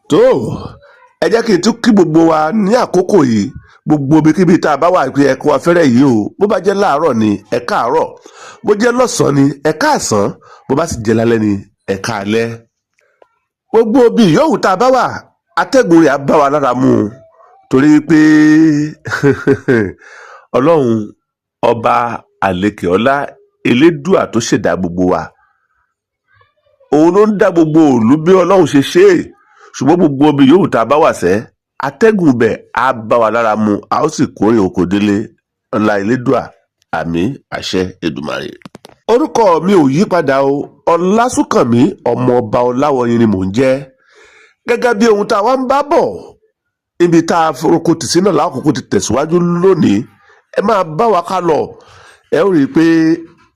Tó, ẹ jẹ́ kí n tún kí gbogbo wa ní àkókò yìí, gbogbo ibikíbi tá a bá wà, pé ẹ kó afẹ́rẹ́ yìí o. Bó bá jẹ́ láàárọ̀ ni, ẹ káàárọ̀. Bó jẹ́ lọ́sàn-án ni, ẹ káàsán. Bó bá sì jẹ́ lálẹ́ ni, ẹ káalẹ́. Gbogbo ibi yòówù tá a bá wà, atẹ́gùn rẹ̀ á bá wa lára mu o, torí pé Ọlọ́run Ọba àlekè ọlá, Elédùà tó ṣẹ̀dá gbogbo wa, òun ló ń dá gbogbo òlú bí Ọlọ́run ṣe ṣe é. Ṣùgbọ́n gbogbo ibi yòówù tá a bá wà sẹ́, atẹ́gùn bẹ̀ á bá wa lára mu, a ó sì kórè oko délé. Ọlá Elédùà, àmín, àṣẹ Èdùmàrè. Orúkọ mi ò yí padà o, Ọlásùnkànmí Ọmọọba Ọláwọyìn ni mò ń jẹ́. Gẹ́gẹ́ bí ohun tá a wá ń bá bọ̀, níbi tá a forúkọ tì sí náà lákòókò ti tẹ̀síwájú lónìí. Ẹ máa bá wa ká lọ. Ẹ ó rí i pé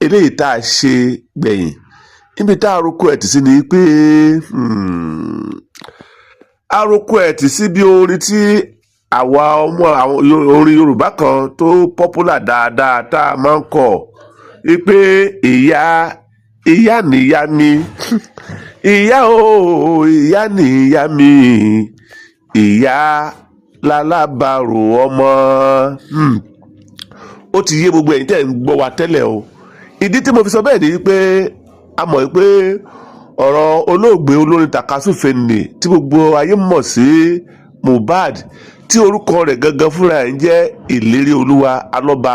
eléyìí tá a ṣe gbẹ̀yìn, níbi tá a roko ẹ̀ tì sí ni pé aroko ẹ̀ tì sí bí orin tí àwa ọmọ àwọn orin Yorùbá kan tó popular dáadáa tá a máa ń kọ wípé ìyá, ìyá nìyá mi, ìyá o, ìyá nìyá mi, ìyá lálábàárò ọmọ. Ó ti yé gbogbo ẹ̀yin tẹ́ ń gbọ́ wa tẹ́lẹ̀ o. Ìdí tí mo fi sọ bẹ́ẹ̀ ni pé a mọ̀ pé ọ̀rọ̀ olóògbé olórin tàkasúfè nì tí gbogbo ayé mọ̀ sí Mohbad, tí orúkọ rẹ̀ gangan fúnra ẹ̀ ń jẹ́ Ìlérí Olúwa Alọ́ba,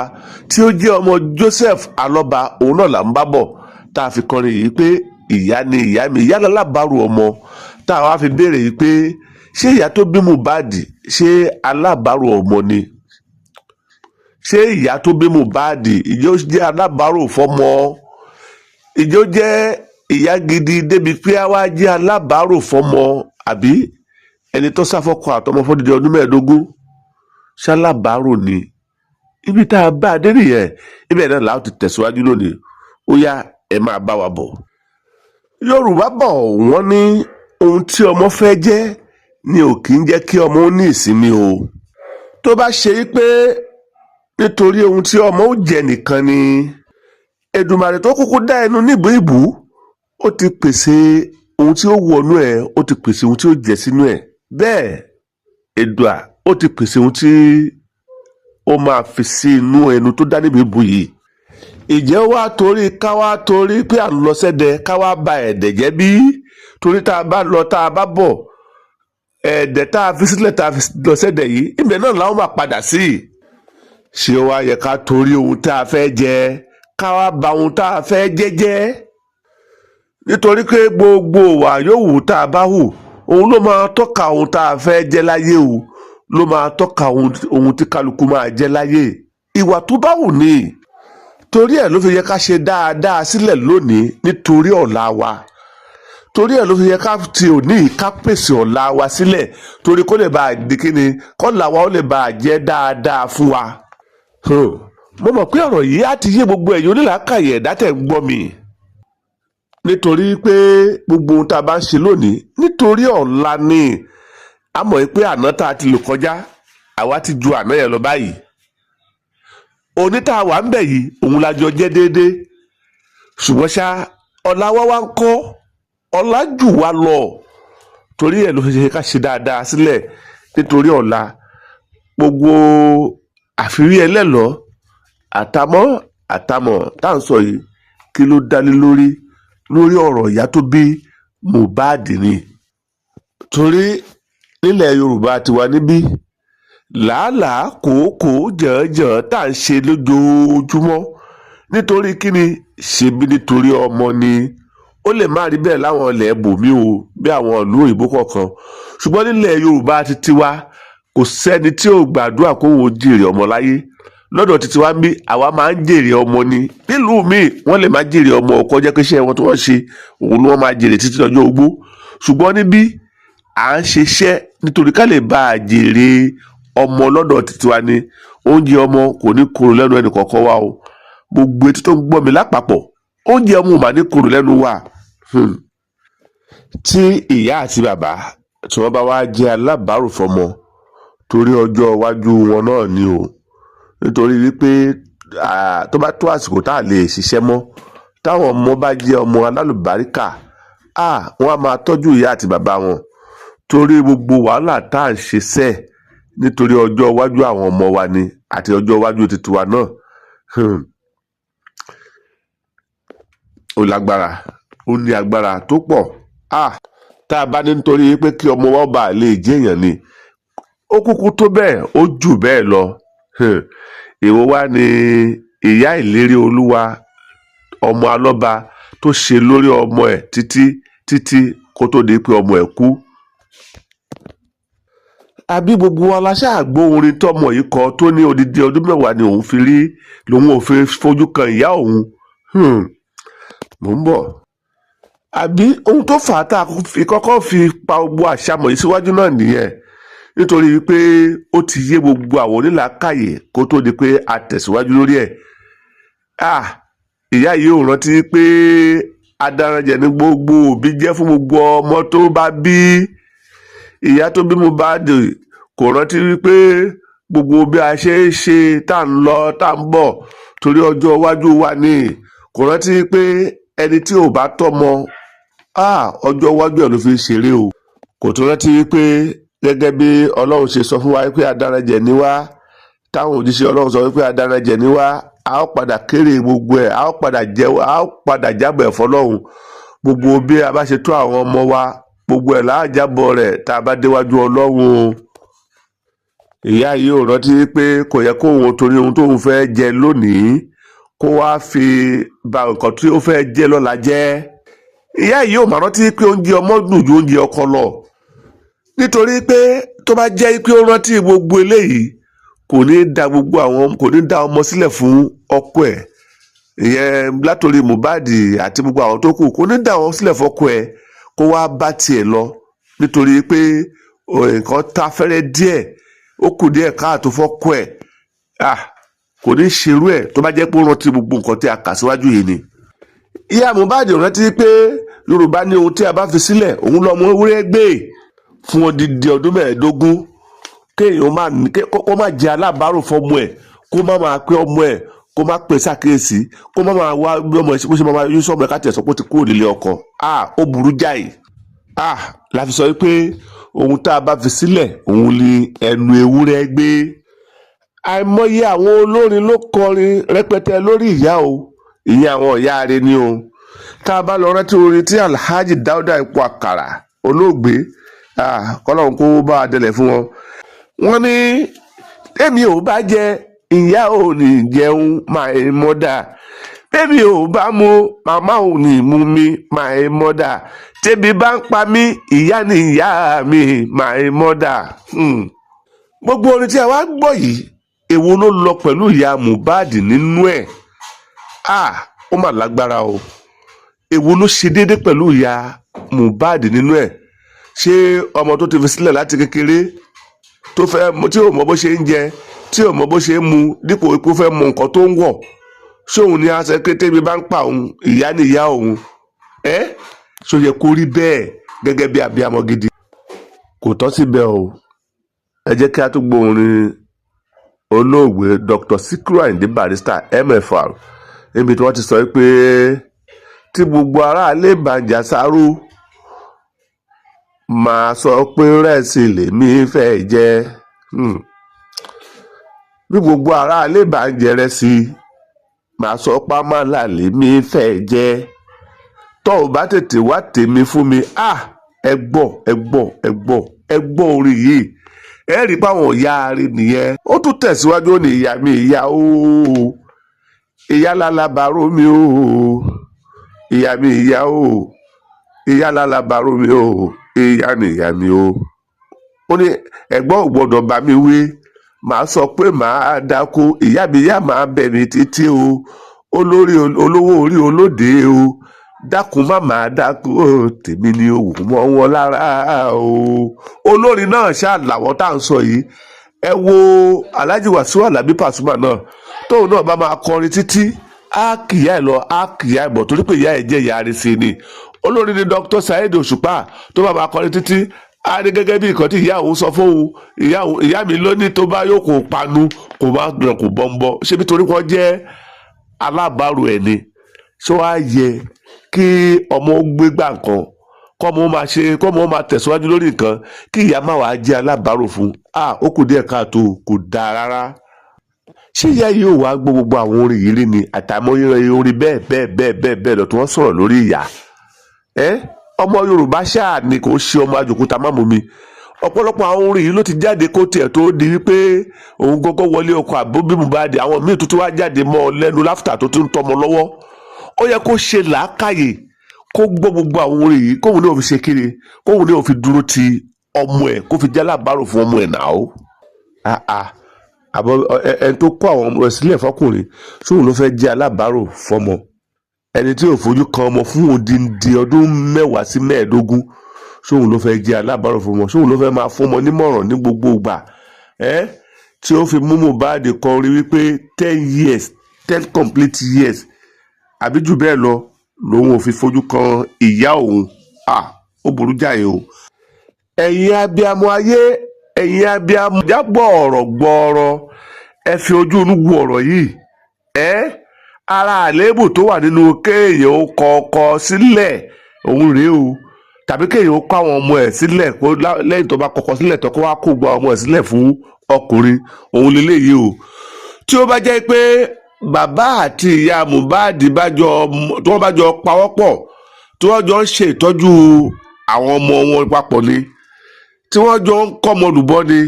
tí ó jẹ́ ọmọ Joseph Alọ́ba, òun náà là ń bá bọ̀ tá a fi kọrin yìí pé ìyá ni ìyá mi, ìyá lálábàárò ọmọ, tá a wá fi béèrè yìí pé ṣé ìyá tó bí Mohbad, ṣé alábàárò ọmọ ni? Ṣé ìyá tó bí Mohbad, ìjọ jẹ́ alábàárò fọ́mọ? Ìjọ jẹ́ ìyá gidi débi pé á wá jẹ́ alábàárò fọ́mọ, àbí ẹni tó sáfọ́kọ àtọmọ fọ́dídì ọdún 15, ṣalábàárò ni? Ibi tá a bá a dé nìyẹn. Ibẹ̀ náà làwọn ti tẹ̀síwájú lónìí. Ó yá, ẹ máa bá wa bọ̀. Yorùbá bọ̀, wọ́n ní ohun tí ọmọ fẹ́ jẹ́ ni ò kì í jẹ́ kí ọmọ ó ní ìsinmi o. Tó bá ṣe é pé nítorí ohun tí ọmọ ó jẹ nìkan ni, Èdùmàrè tó kúkú dá ẹnu níbú ìbú, ó ti pèsè ohun tí ó wọnú ẹ̀, ó ti pèsè ohun tí ó jẹ sínú ẹ̀. Bẹ́ẹ̀ Èdùà ó ti pèsè ohun tí ó máa fi sí inú ẹnu tó dá níbi ìbú yìí. Ìjẹ́ wá torí ká wá torí pé à ń lọ sẹ́dẹ̀, ká wá ba ẹ̀dẹ̀ jẹ́ bí? Torí tá a bá lọ, tá a bá bọ̀, ẹ̀ẹ́dẹ̀ tá a fi sílẹ̀, tá a fi lọ sẹ́dẹ̀ yìí, ibẹ̀ náà làwọn máa padà sí. Ṣé ó wá yẹ ká torí ohun tá a fẹ́ jẹ, ká wá ba ohun tá a fẹ́ jẹ jẹ́? Nítorí pé gbogbo ìwà yòówù tá a bá hù, òun ló máa tọ́ka ohun tá a fẹ́ jẹ́ láyé o, ló máa tọ́ka ohun tí kálukú máa jẹ́ láyé. Ìwà tó bá wù ní. Torí ẹ̀ ló fi yẹ ká ṣe dáadáa sílẹ̀ lónìí nítorí ọ̀la wa. Torí ẹ̀ ló fi yẹ ká ti òní ká pèsè ọ̀la wa sílẹ̀, torí kó lè bá a di kíni, kọ́la wa ó lè bá a jẹ́ dáadáa fún wa. Mo mọ̀ pé ọ̀rọ̀ yìí á ti yé gbogbo ẹ̀yin onílàákàyè ẹ̀dá tẹ̀ ń gbọ́ mi, nítorí pé gbogbo ohun tá a bá ń ṣe lónìí, nítorí ọ̀la ni. A mọ̀ pé àná tá a ti lò kọjá, àwa ti ju àná yẹn lọ báyìí. Òní tá a wà ń bẹ̀ yìí, òun la jọ jẹ́ déédéé. Ṣùgbọ́n ṣá, ọ̀la wa wá ń kọ́, ọ̀la jù wá lọ. Torí ẹ̀ ló fi ṣe ká ṣe dáadáa sílẹ̀ nítorí ọ̀la. Gbogbo àfirí ẹlẹ́lọ́ọ́ àtàmọ́ àtàmọ̀ tá à ń sọ yìí, kí ló dá lé lórí? Lórí ọ̀rọ̀ ìyá tó bí Mohbad ni. Torí nílẹ̀ Yorùbá tiwa níbí, làálàá kòókòó jànjàn tá à ń ṣe lójoojúmọ́, nítorí kíni? Ṣebí nítorí ọmọ ni. Ó lè má rí bẹ́ẹ̀ láwọn ilẹ̀ ibòmíì o, bí àwọn ìlú òyìnbó kọ̀ọ̀kan, ṣùgbọ́n nílẹ̀ Yorùbá ti tiwa, kò sẹ́ni tí ò gbàdúrà kóun ó jèrè ọmọ láyé. Lọ́dọ̀ títí wa ń bí, àwa máa ń jèrè ọmọ ni. Nílùú míì, wọ́n lè má jèrè ọmọ, ọkọ jẹ́ pé iṣẹ́ wọn tí wọ́n ṣe, òun ni wọ́n máa jèrè títí ọjọ́ ogbó. Ṣùgbọ́n níbí, à ń ṣiṣẹ́ nítorí ká lè bá a jèrè ọmọ. Lọ́dọ̀ títí wa ni oúnjẹ ọmọ kò ní korò lẹ́nu ẹnì kọ̀ọ̀kan wa o. Gbogbo etí tó ń gbọ́ mi lápapọ̀, oúnjẹ ọmọ ò mà ní korò lẹ́nu wa. Tí ìyá àti bàbá tí wọ́n bá wá jẹ́ alábàárò fọmọ, torí ọjọ́ iwájú wọn náà ni o. Nítorí wípé tó bá tó àsìkò tá a lè ṣiṣẹ́ mọ́, táwọn ọmọ bá jẹ́ ọmọ alálùbáríkà, wọ́n á máa tọ́jú ìyá àti bàbá wọn. Torí gbogbo wàhálà tá à ń ṣe sẹ́ẹ̀, nítorí ọjọ́ iwájú àwọn ọmọ wa ni àti ọjọ́ iwájú tiwa náà. Ó lágbára, ó ní agbára tó pọ̀. Ah, tá a bá ní nítorí pé kí ọmọ wa bá lè jẹ́ èèyàn ni, ó kúkú tó bẹ́ẹ̀, ó jù bẹ́ẹ̀ lọ. Èwo wá ni ìyá Ìlérí Olúwa ọmọ Alọ́ba tó ṣe lórí ọmọ ẹ̀ títí títí kó tó di pé ọmọ ẹ̀ kú? Àbí gbogbo wa la ṣáà gbọ́ orin tọmọ yìí kọ, tó ní odidi ọdún 10 ni òun fi rí, lòun ò fi fojú kan ìyá òun? Mò ń bọ̀. Àbí ohun tó fà á tá a fi kọ́kọ́ fi pa gbogbo àṣàmọ̀ yìí síwájú náà nìyẹn, nítorí pé ó ti yé gbogbo àwọn onílàákàyè kó tó di pé a tẹ̀síwájú lórí ẹ̀. Ah, ìyá yìí ò rántí pé adaranjẹ ní gbogbo òbí jẹ́ fún gbogbo ọmọ tó bá bí. Ìyá tó bí Mohbad kò rántí wípé gbogbo bí a ṣe ń ṣe, tá à ń lọ, tá à ń bọ̀, torí ọjọ́ iwájú wa ni. Kò rántí pé ẹni tí ò bá tọ́mọ, ah, ọjọ́ iwájú ẹ̀ ló fi ń ṣeré o. Kò tún rántí wípé gẹ́gẹ́ bí Ọlọ́run ṣe sọ fún wa pé adaranjẹ ni wá, táwọn òjíṣẹ́ Ọlọ́run sọ wípé adaranjẹ ni wá, a ó padà kéré gbogbo ẹ̀, a ó padà jẹ́, a ó padà jábọ̀ ẹ̀ fọlọ́run. Gbogbo bí a bá ṣe tó àwọn ọmọ wa, gbogbo ẹ̀ láàjábọ̀ rẹ̀ tá a bá déwájú Ọlọ́run o. Ìyá yìí ò rántí pé kò yẹ kóun torí ohun tóun fẹ́ jẹ lónìí kó wá fi ba nǹkan tí ó fẹ́ jẹ lọ́la jẹ́. Ìyá yìí ò mà rántí pé oúnjẹ ọmọ dùn ju oúnjẹ ọkọ lọ, nítorí pé tó bá jẹ́ pé ó rántí gbogbo eléyìí, kò ní da gbogbo àwọn, kò ní dá ọmọ sílẹ̀ fún ọkọ ẹ̀, ìyẹn látòrí Mohbad àti gbogbo àwọn tó kù. Kò ní dá wọn sílẹ̀ fọ́kọ ẹ̀ kó wá bá tiẹ̀ lọ, nítorí pé nǹkan tá fẹ́rẹ́ díẹ̀, ó kù díẹ̀ káàtó fọ́kọ ẹ̀. Ah, kò ní ṣerú ẹ̀ tó bá jẹ́ pé ó rántí gbogbo nǹkan tí a kà síwájú yìí ni. Ìyá Mohbad rántí pé Yorùbá ní ohun tí a bá fi sílẹ̀, òun lọ́mọ ewúrẹ́ gbé. Fún odidi ọdún 15, kéèyàn má kó má jẹ́ alábàárò fọmọ ẹ̀, kó má máa pé ọmọ ẹ̀, kó má pè sákèésí, kó má máa wá bí ọmọ ẹ̀ bó ṣe máa yún sọmọ ẹ̀, ká tiẹ̀ sọ pé ó ti kúrò nílé ọkọ, ah, ó burú jáì. Ah, la fi sọ pé ohun tá a bá fi sílẹ̀, òun ni ẹnu ewúrẹ́ gbé. Àìmọye àwọn olórin ló kọrin rẹpẹtẹ lórí ìyá o, ìyẹn àwọn ìyá rẹ ni o. Tá a bá lọ rántí orin tí Alhaji Dauda Ipò Àkàrà olóògbé, kọ́lọ́hún kó bá a dẹlẹ̀ fún wọn, wọ́n ní tèmi ò bá jẹ, ìyá ò ní jẹun, my mother. Tèmi ò bá mu, màmá ò ní mú mi, my mother. Tẹ́bi bá ń pa mí, ìyá ni ìyá mi, my mother. Gbogbo orin tí a wá gbọ́ yìí, èwo ló lọ pẹ̀lú ìyá Mohbad nínú ẹ̀? Ah, ó mà lágbára o. Èwo ló ṣe déédé pẹ̀lú ìyá Mohbad nínú ẹ̀? Ṣé ọmọ tó ti fi sílẹ̀ láti kékeré, tó fẹ́, tí ò mọ bó ṣe ń jẹ, tí ò mọ bó ṣe ń mu, dípò pé ó fẹ́ mọ nǹkan tó ń wọ̀, ṣé òun ni aṣọ pé tẹ́bi bá ń pa òun, ìyá ni ìyá òun ẹ́? Ṣó yẹ kó rí bẹ́ẹ̀ gẹ́gẹ́ bí abiyamọ gidi? Kò tọ́ síbẹ̀ o. Ẹ jẹ́ kí a tún gbọ́ orin olóògbé Dr. Sikiru Ayinde Barrister MFR, níbi tí wọ́n ti sọ pé tí gbogbo aráalé bá ń jà sáró, máa sọ pé rẹ́sì lèmi fẹ́ jẹ. Bí gbogbo aráalé bá ń jẹ rẹ́sì, máa sọ pámálà lèmi fẹ́ jẹ. Tọ́ ò bá tètè wá tèmi fún mi. Ah, ẹ gbọ́, ẹ gbọ́, ẹ gbọ́, ẹ gbọ́ orin yìí. Ẹ rí i pé àwọn ìyá rẹ̀ nìyẹn. Ó tún tẹ̀síwájú, ó ní ìyá mi, ìyá ooo, ìyá lálábàárò mi ooo, ìyá mi, ìyá ooo, ìyá lálábàárò mi ooo, ìyá ni ìyá mi o. Ó ní ẹ̀gbọ́n ò gbọ́dọ̀ bá mi wí, màá sọ pé màá dákú. Ìyá mi, ìyá máa bẹ̀ mí títí o, olórí olówó orí olóde o, dákun má máa dákú o, tèmi ni òwò mọ́ wọn lára o. Olórin náà ṣáà làwọn tá à ń sọ yìí. Ẹ wo Alhaji Wasiu Alabi Pasuma náà, tóun náà bá máa kọrin títí, á kìyà ẹ lọ, á kìyà ẹ bọ̀, torí pé ìyá ẹ jẹ́ ìyá rẹ̀ sí ni. Olórin ni Dr. Saheed Òṣùpá, tó bá máa kọrin títí, á ní gẹ́gẹ́ bí nǹkan tí ìyá òun sọ fóun, ìyá òun, ìyá mi ló ní tó bá yóò kó panu, kó má dùn, kó bọ́ńbọ́. Ṣébi torí wọ́n jẹ́ alábàárò ẹ̀ ni? Ṣé wàá yẹ kí ọmọ gbégbá nǹkan Kọ́mọ ó máa ṣe, kọ́mọ ó máa tẹ̀síwájú lórí nǹkan, kí ìyá má wàá jẹ́ alábàárò fún ah, ó kù díẹ̀ káàtó, kò dáa rárá. Ṣé ìyá yìí ò wá gbọ́ gbogbo àwọn orin yìí rí ni, àtàmọ́yé orin bẹ́ẹ̀ bẹ́ẹ̀ bẹ́ẹ̀ bẹ́ẹ̀ bẹ́ẹ̀ lọ tí wọ́n sọ̀rọ̀ lórí ìyá ẹ́? Ọmọ Yorùbá ṣáà ni, kò ṣe ọmọ àjòkúta má mú mi. Ọ̀pọ̀lọpọ̀ àwọn orin yìí ló ti jáde kó tiẹ̀ tó di wípé òun gọ́gọ́ wọlé ọkọ̀ àbóbí Mohbad. Àwọn míì tuntun wá jáde mọ́ ọ lẹ́nu láfùtà tó tún ń tọmọ lọ́wọ́. Ó yẹ kó ṣe làákàyè, kó gbọ́ gbogbo àwọn orin yìí, kóun ní òfin ṣe kiri, kóun ní òfin dúró ti ọmọ ẹ̀, kó fi jẹ́ alábàárò fún ọmọ ẹ̀ náà. Ó àbọ̀ ẹni tó kó àwọn ọmọ rẹ̀ sílẹ̀ fọkùnrin, sóun ló fẹ́ jẹ́ alábàárò fọmọ? Ẹni tí ò fojú kan ọmọ fún odindi ọdún 10 sí 15, sóun ló fẹ́ jẹ́ alábàárò fún ọmọ? Sóun ló fẹ́ máa fún ọmọ nímọ̀ràn ní gbogbo ìgbà ẹ́ tí ó fi mú Mohbad kọ orin wípé 10 years, 10 complete years àbí jù bẹ́ẹ̀ lọ lòun ò fi fojú kan ìyá òun? Ah, ó burú jáì o. Ẹ̀yin abiyamọ ayé, ẹ̀yin abiyamọ jágbọ́ ọ̀rọ̀ gbọ́ọ̀rọ̀, ẹ fi ojú inú wo ọ̀rọ̀ yìí. Ẹ́ ara àléébù tó wà nínú kéèyàn ó kọ ọkọ sílẹ̀ òun rèé o, tàbí kéèyàn ó kọ àwọn ọmọ ẹ̀ sílẹ̀, kó lẹ́yìn tó bá kọ́kọ́ sílẹ̀ tó, kó wá kó gba ọmọ ẹ̀ sílẹ̀ fún ọkùnrin, òun lélẹ́yìí o. Tí ó bá jẹ́ pé bàbá àti ìyá Mohbad bá jọ, tí wọ́n bá jọ pawọ́pọ̀, tí wọ́n jọ ń ṣe ìtọ́jú àwọn ọmọ wọn papọ̀ ni, tí wọ́n jọ ń kọ́mọ lùbọ́ ni,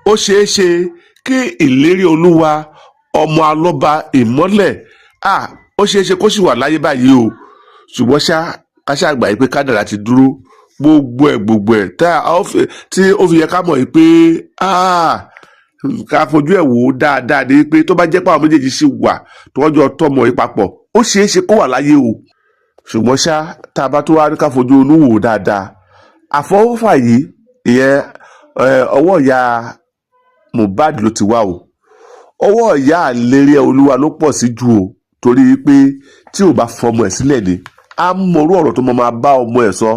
ó ṣeé ṣe kí Ìlérí Olúwa, ọmọ Alọ́ba ìmọ́lẹ̀, ah, ó ṣeé ṣe kó sì wà láyé báyìí o. Ṣùgbọ́n ṣá, ká ṣáà gbà yìí pé kádàrá ti dúró. Gbogbo ẹ̀ gbogbo ẹ̀ tí ó fi yẹ ká mọ̀ yìí pé, ah, ká fojú ẹ̀ wò ó dáadáa ni pé tó bá jẹ́ pé àwọn méjèèjì sì wà, tí wọ́n jọ tọ́mọ yìí papọ̀, ó ṣeé ṣe kó wà láyé o. Ṣùgbọ́n ṣá, tá a bá tó wá rí, ká fojú inú wò ó dáadáa, àfọwọ́fà yìí, ìyẹn ọwọ́ ìyá Mohbad ló ti wá o. Ọwọ́ ìyá Ìlérí Olúwa ló pọ̀ sí jù o, torí pé tí ò bá fọmọ ẹ̀ sílẹ̀ ni, á mọrú ọ̀rọ̀ tó máa bá ọmọ ẹ̀ sọ,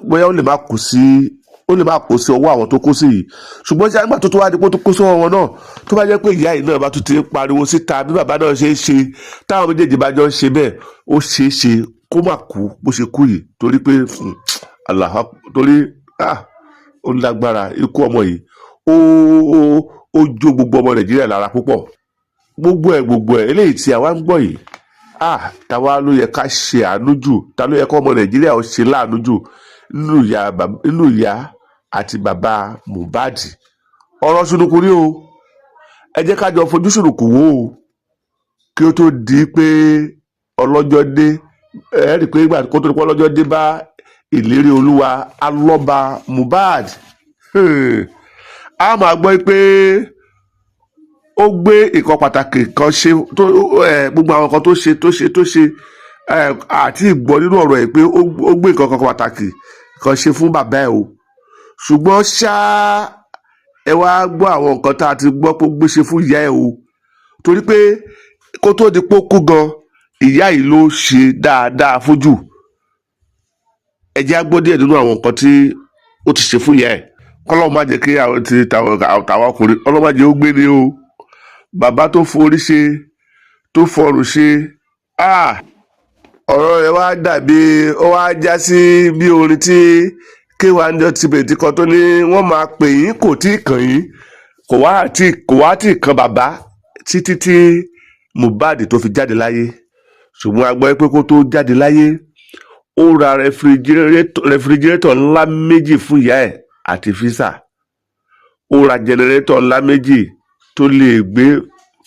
bóyá ó lè má kó sí ọwọ́ àwọn tó kó sí yìí. Ṣùgbọ́n ṣá, nígbà tó tó wá di pé ó tó kó sọ́wọ́ wọn náà, tó bá jẹ́ pé ìyá yìí náà bá tún ti ń pariwo síta bí bàbá náà ṣe ń ṣe, táwọn méjèèjì bá jọ ń ṣe bẹ́ẹ̀, ó ṣeé ṣe kó má kú bó ṣe kú yìí, torí pé Allah, torí, ah, ó lágbára. Ikú ọmọ yìí, ó jó gbogbo ọmọ Nàìjíríà lára púpọ̀. Gbogbo ẹ̀ gbogbo ẹ̀, eléyìí tí àwa ń gbọ́ yìí, ah, táwa ló yẹ ká ṣe àánú jù? Ta ló yẹ kó ọmọ Nàìjíríà ó ṣe láàánú jù nínú ìyá àti bàbá Mohbad? Ọ̀rọ̀ ṣùnùkùn ni o. Ẹ jẹ́ ká jọ fojú ṣùnùkùn wò ó kí ó tó di pé ọlọ́jọ́ dé. Ẹ rí i pé ìgbà kó tó di pé ọlọ́jọ́ dé bá Ìlérí Olúwa Alọ́ba Mohbad, a máa gbọ́ pé ó gbé nǹkan pàtàkì kan ṣe tó gbogbo àwọn nǹkan tó ṣe tó ṣe tó ṣe àti ìgbọ́ nínú ọ̀rọ̀ ẹ̀ pé ó gbé nǹkan kan pàtàkì kan ṣe fún bàbá ẹ̀ o. Ṣùgbọ́n ṣá, ẹ wá gbọ́ àwọn nǹkan tá a ti gbọ́ pé ó gbé ṣe fún ìyá ẹ̀ o, torí pé kó tó di pé ó kú gan, ìyá yìí ló ṣe dáadáa fojú. Ẹ jẹ́ á gbọ́ díẹ̀ nínú àwọn nǹkan tí ó ti ṣe fún ìyá ẹ̀. Kọ́lọ́run má jẹ́ kí àwọn ti tàwọn ọkùnrin, Ọlọ́run má jẹ́ ó gbé ni o. Bàbá tó forí ṣe, tó fọrùn ṣe, ah, ọ̀rọ̀ rẹ̀ wá dàbí ó wá já sí bí orin tí K1 Ultimate kan tó ní wọ́n máa pè yín, kò tí ì kàn yín, kò wá tí ì kan bàbá títí tí Mohbad tó fi jáde láyé. Ṣùgbọ́n a gbọ́ pé kó tó jáde láyé, ó ra refrigerator ńlá méjì fún ìyá ẹ̀ àti freezer. Ó ra generator ńlá méjì tó lè gbé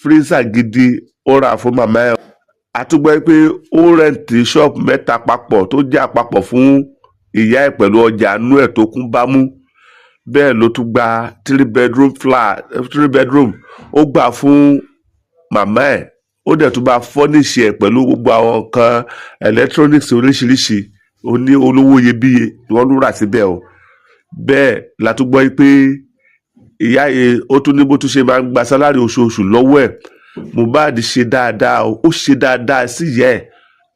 freezer gidi, ó rà fún màmá ẹ̀. A tún gbọ́ pé ó rent ṣọ́ọ̀bù mẹ́ta papọ̀ tó jẹ́ àpapọ̀ fún ìyá ẹ̀ pẹ̀lú ọjà inú ẹ̀ tó kún bámú. Bẹ́ẹ̀ ló tún gba three bedroom flat, three bedroom, ó gbà fún màmá ẹ̀. Ó dẹ̀ tún bá furnish ẹ̀ pẹ̀lú gbogbo àwọn nǹkan electronics oríṣiríṣi oní olówó iyebíye ni wọ́n ló rà síbẹ̀ o. Bẹ́ẹ̀ la tún gbọ́ pé ìyá yìí, ó tún ní bó tún ṣe máa ń gba salary oṣooṣù lọ́wọ́ ẹ̀. Mohbad ṣe dáadáa o, ó ṣe dáadáa sí ìyá ẹ̀.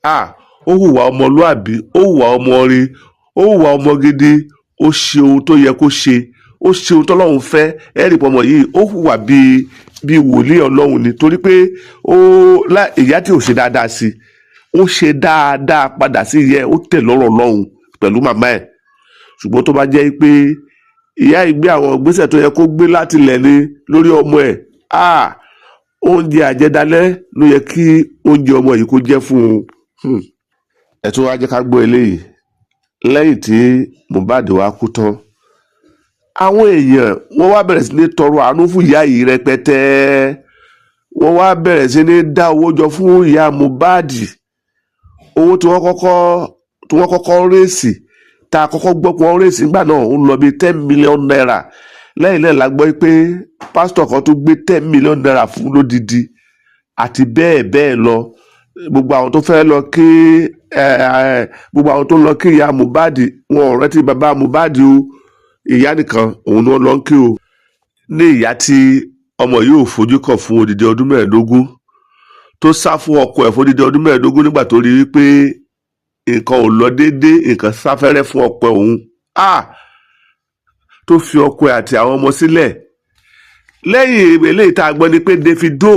Ah, ó hùwà ọmọlúàbí, ó hùwà ọmọ rí, ó hùwà ọmọ gidi, ó ṣe ohun tó yẹ kó ṣe, ó ṣe ohun tọ́lọ́run fẹ́. Ẹ̀rì pọ̀mọ̀ yìí, ó hùwà bíi wòlíì Ọlọ́run ni, torí pé ó ìyá tí ò ṣe dáadáa sí, ó ṣe dáadáa padà sí ìyá ẹ̀, ó tẹ̀ lọ́rọ̀ Ọlọ́run pẹ̀lú màmá ẹ̀. Ṣùgbọ́n tó bá jẹ́ pé ìyá yìí gbé àwọn ìgbésẹ̀ tó yẹ kó gbé láti lẹ̀ ní lórí ọmọ ẹ̀, ah, oúnjẹ àjẹdálẹ́ ló yẹ kí oúnjẹ ọmọ yìí kó jẹ́ fún un. Ẹ tún wá jẹ́ ká gbọ́ eléyìí. Lẹ́yìn tí Mohbad wá kú tán, àwọn èèyàn wọ́n wá bẹ̀rẹ̀ sí ní tọrọ àánú fún ìyá yìí rẹpẹtẹ. Wọ́n wá bẹ̀rẹ̀ sí ní dá owó jọ fún ìyá Mohbad. Owó tí wọ́n kọ́kọ́ raise, tá a kọ́kọ́ gbọ́ pé wọ́n raise nígbà náà, ó ń lọ bíi ₦10 million. Lẹ́yìn náà la gbọ́ pé pásítọ̀ kan tó gbé ₦10 million fún lódidi àti bẹ́ẹ̀ bẹ́ẹ̀ lọ. Gbogbo àwọn tó lọ kí ìyá Mohbad, wọn ò rántí bàbá Mohbad o. Ìyá nìkan òun ni wọ́n lọ ń kí o, ní ìyá tí ọmọ yìí ò fojú kàn fún odidi ọdún 15, tó sá fún ọkọ ẹ̀ fún odidi ọdún 15 nígbà tó rí i pé nǹkan ò lọ déédéé, nǹkan sáfẹ́rẹ́ fún ọkọ ẹ̀ òun, ah, tó fi ọkọ ẹ̀ àti àwọn ọmọ sílẹ̀. Lẹ́yìn eléyìí tá a gbọ́ ni pé Davido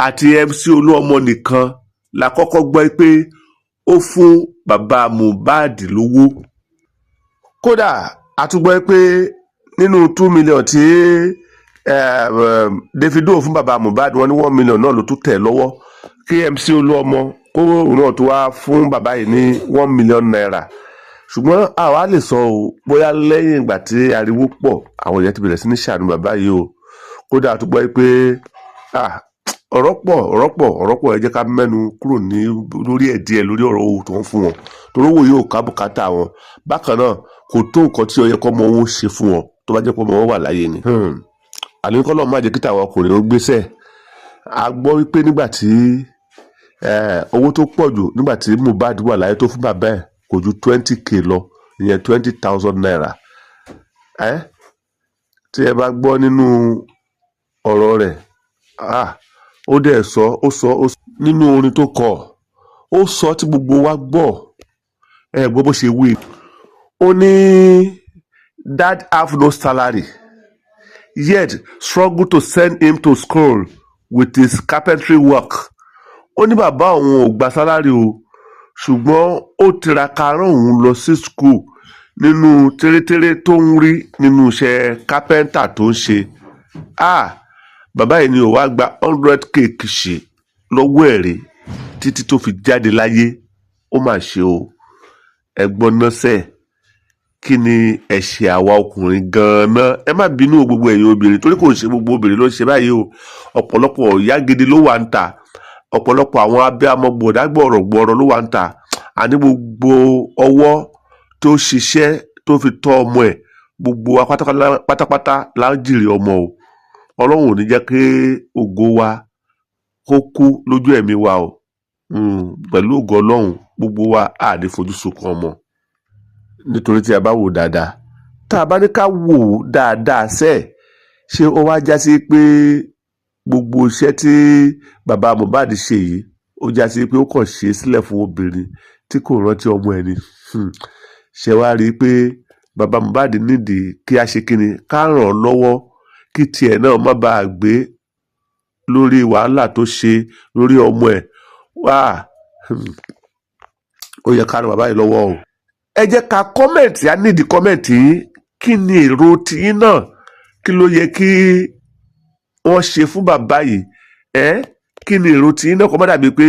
àti MC Olúọmọ nìkan la kọ́kọ́ gbọ́ pé ó fún bàbá Mohbad lówó. Kódà a tún gbọ́ pé nínú 2 million tí Davido fún bàbá Mohbad, wọ́n ní 1 million náà ló tún tẹ̀ lọ́wọ́ kí MC Olúọmọ kó òun náà tó wá fún bàbá yìí ní ₦1 million. Ṣùgbọ́n àwa lè sọ o, bóyá lẹ́yìn ìgbà tí ariwo pọ̀, àwọn èèyàn ti bẹ̀rẹ̀ sí ní ṣàánú bàbá yìí o. Kódà a tún gbọ́ pé, ah, ọ̀rọ̀ pọ̀, ọ̀rọ̀ pọ̀, ọ̀rọ̀ pọ̀. Ẹ jẹ́ ká mẹ́nu kúrò ní lórí ẹ̀ díẹ̀ lórí ọ̀rọ̀ owó tó ń fún wọn, torí owó yóò ká bùkátà wọn. Bákan náà, kò tó nǹkan tí ó yẹ kọ́ ọmọ wọn ṣe fún wọn tó bá jẹ́ pé ọmọ wọn wà láyé ni. Àní kọ́ lọ́ọ́ má jẹ́ kí tàwọn ọkùnrin ó gbéṣẹ́. A gbọ́ wípé nígbà tí owó tó pọ̀ jù nígbà tí Mohbad wà láyé tó fún bàbá ẹ̀ kò ju 20K lọ, ìyẹn ₦20,000. Tí ẹ bá gbọ́ nínú ọ̀rọ̀ rẹ̀, ah, ó dẹ̀ sọ, ó sọ, ó sọ nínú orin tó kọ, ó sọ tí gbogbo wa gbọ́. Ẹ gbọ́ bó ṣe wí. Ó ní, "Dad have no salary, yet struggle to send him to school with his carpentry work." Ó ní bàbá òun ò gba salary o, ṣùgbọ́n ó tiraka rán òun lọ sí school nínú tẹ́rẹ́tẹ́rẹ́ tó ń rí nínú iṣẹ́ kápẹ́ńtà tó ń ṣe. Ah, bàbá yìí ni ò wá gba 100K kìsì lọ́wọ́ ẹ̀ rí títí tó fi jáde láyé. Ó mà ṣe o. Ẹ̀gbọ́n náà sẹ́ẹ̀, kí ni ẹ̀ṣẹ̀ àwa ọkùnrin gan-an? Ẹ má bínú o, gbogbo ẹ̀yin obìnrin, torí kò ṣe gbogbo obìnrin ló ń ṣe báyìí o. Ọ̀pọ̀lọpọ̀ ìyá gidi ló wà ń tà, ọ̀pọ̀lọpọ̀ àwọn abiyamọ gbọ̀dágbọ̀rọ̀ gbọ̀rọ̀ ló wà ń tà. Àní gbogbo ọwọ́ tó ṣiṣẹ́ tó fi tọ́ ọmọ ẹ̀, gbogbo wa pátápátá la ń jèrè ọmọ o. Ọlọ́run ò ní jẹ́ kí ògo wa kó kú lójú ẹ̀mí wa o. Pẹ̀lú ògo Ọlọ́run, gbogbo wa á ní fojú sunkún ọmọ, nítorí tí a bá wò dáadáa, tá a bá ní ká wò ó dáadáa sẹ́ẹ̀, ṣé ó wá já sí pé gbogbo iṣẹ́ tí bàbá Mohbad ṣe yìí, ó já sí pé ó kàn ṣe é sílẹ̀ fún obìnrin tí kò rántí ọmọ ẹ̀ ni? Ṣe wá rí i pé bàbá Mohbad nídìí kí a ṣe kíni, ká ràn án lọ́wọ́ kí tiẹ̀ náà má bàa gbé lórí wàhálà tó ṣe lórí ọmọ ẹ̀ wá. Ó yẹ ká ràn bàbá yìí lọ́wọ́ o. Ẹ jẹ́ ká comment, á nídìí comment yín. Kí ni èrò tiyín náà? Kí ló yẹ kí wọ́n ṣe fún bàbá yìí? Ẹ kí ni èrò tiyín náà? Kó má dàbí pé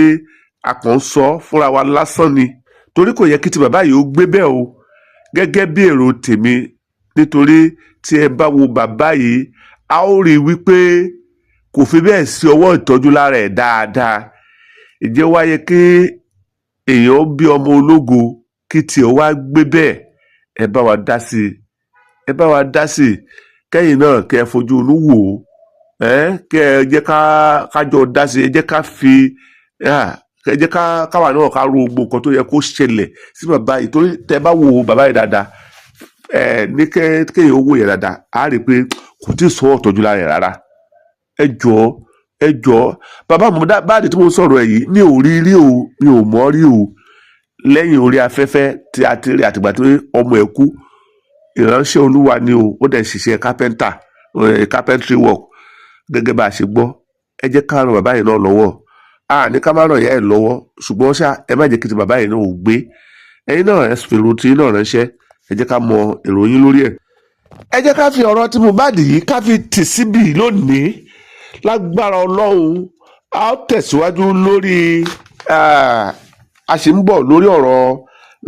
a kàn ń sọ fúnra wa lásán ni, torí kò yẹ kí ti bàbá yìí ó gbé bẹ́ẹ̀ o, gẹ́gẹ́ bí èrò tèmi. Nítorí tí ẹ bá wo bàbá yìí, a ó rí i wípé kò fi bẹ́ẹ̀ sí ọwọ́ ìtọ́jú lára ẹ̀ dáadáa. Ìjẹ́ wáyé kí èèyàn bí ọmọ ológo kí tiẹ̀ wá gbé bẹ́ẹ̀? Ẹ bá wa dá sí i, ẹ bá wa dá sí i. Kẹ́yìn náà kẹ́ ẹ fojú inú wò ó, ẹ kẹ́ ẹ jẹ́ ká kájọ dá sí i. Ẹ jẹ́ ká káwa náà ká ro gbogbo nǹkan tó yẹ kó ṣẹlẹ̀ sí bàbá yìí, torí tẹ́ bá wo bàbá yìí dáadáa, ẹ ní kéèyàn owó yẹn dáadáa, á rí i pé kò tí ì sọ ọ̀tọ́jú lára ẹ̀ rárá. Ẹ jọ̀ọ́, ẹ jọ̀ọ́, bàbá Mohbad tí mo sọ̀rọ̀ ẹ̀ yìí, mi ò rí rí o, mi ò mọ̀ rí o lẹ́yìn orí afẹ́fẹ́ tí a ti rí àtìgbà tí ọmọ ẹ̀ kú. Ìránṣẹ́ Olúwa ni o, ó dẹ̀ ṣiṣẹ́ kápẹ́ńtà, carpentry work, gẹ́gẹ́ bá a ṣe gbọ́. Ẹ jẹ́ ká ràn bàbá yìí náà lọ́wọ́. A ní ká má ràn ìyá ẹ̀ lọ́wọ́, ṣùgbọ́n ṣá, ẹ má jẹ́ kí ti bàbá yìí náà ò gbé. Ẹ̀yin náà, ẹ fèrò tí náà ránṣẹ́. Ẹ jẹ́ ká mọ èrò yín lórí ẹ̀. Ẹ jẹ́ ká fi ọ̀rọ̀ tí Mohbad yìí ká fi tì síbì lónìí. Lágbára Ọlọ́run, a ó tẹ̀síwájú lórí, a sì ń bọ̀ lórí ọ̀rọ̀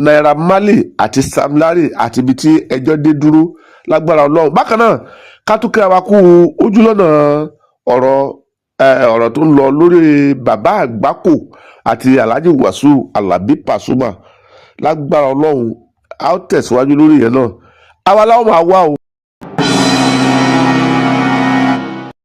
Naira Marley àti Sam Larry àti ibi tí ẹjọ́ dé dúró, lágbára Ọlọ́run. Bákan náà, ká tún kíra wa kú ojúlọ́nà ọ̀rọ̀ tó ń lọ lórí Bàbá Àgbákò àti Alhaji Wasiu Alabi Pasuma. Lágbára Ọlọ́run, a ó tẹ̀síwájú lórí ìyẹn náà. Àwa làwọn máa wá o.